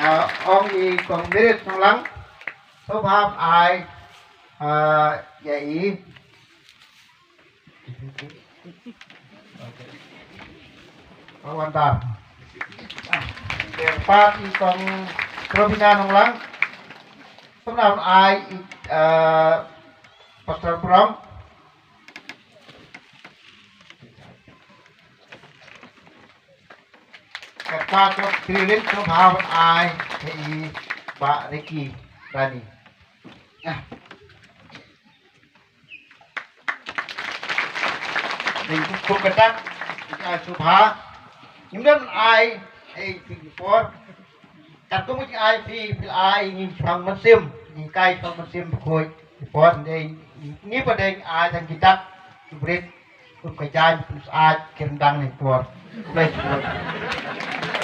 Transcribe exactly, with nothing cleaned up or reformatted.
Ah, ong i kong Mirit Nonglang, sngewbha ban ai, ah, ïa i. Ka wan da. Te pat i kong Robina Nonglang, sngewbha ban ai i, ah, Pastor Brom. Ka pat ka Trilin, sngewbha ban ai ïa i Bah Ricky Rani. Ah. Dei kup kata, ai sngewbha. Ngim don ai, ai phi por. Katkum ki ai phi, phi ai ngi chwang mynsiem, ngi kai chwang mynsiem phi khuid. Phi por dei, ngi pa dei ai tang ki dak, ki brit, kup ka jaiñ, phi ai ki ryndang ne por. Bless you.